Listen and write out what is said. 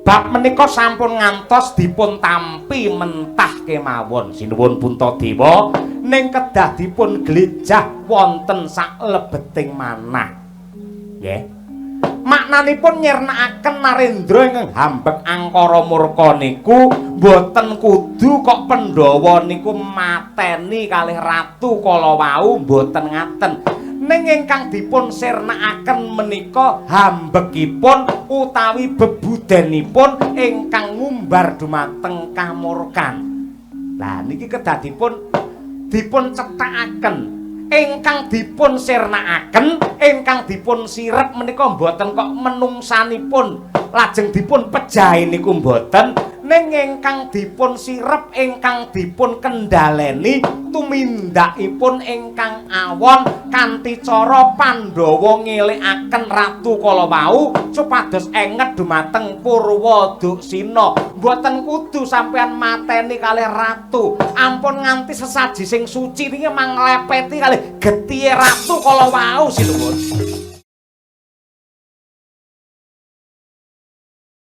Bab menika sampun ngantos dipun tampi mentah kemawon, sinuwun Puntadewa, ning kedah dipun glejah wonten saklebeting manah. Nggih. Maknanipun nyirnakaken Narendra ingkang hambek angkara murka niku mboten kudu kok Pandhawa niku mateni kalih ratu kala wau, mboten ngaten. Ning ingkang dipun sirnakaken menika hambekipun utawi bebudenipun ingkang ngumbar dumateng kamurkan. Lah niki kedah dipun dipun cethakaken. Ingkang dipun sirnakaken, ingkang dipun sirep menika mboten kok menungsanipun lajeng dipun pejahi niku mboten, ning ingkang dipun sirep, ingkang dipun kendhaleni tumindakipun ingkang awon kanthi cara Pandhawa ngelikaken ratu kala wau supados enget dumateng Purwaduksina. Mboten kudu sampeyan mateni kalih ratu, ampun nganti sesaji sing suci niki manglepeti kalih getihe ratu kala wau, sinuwun.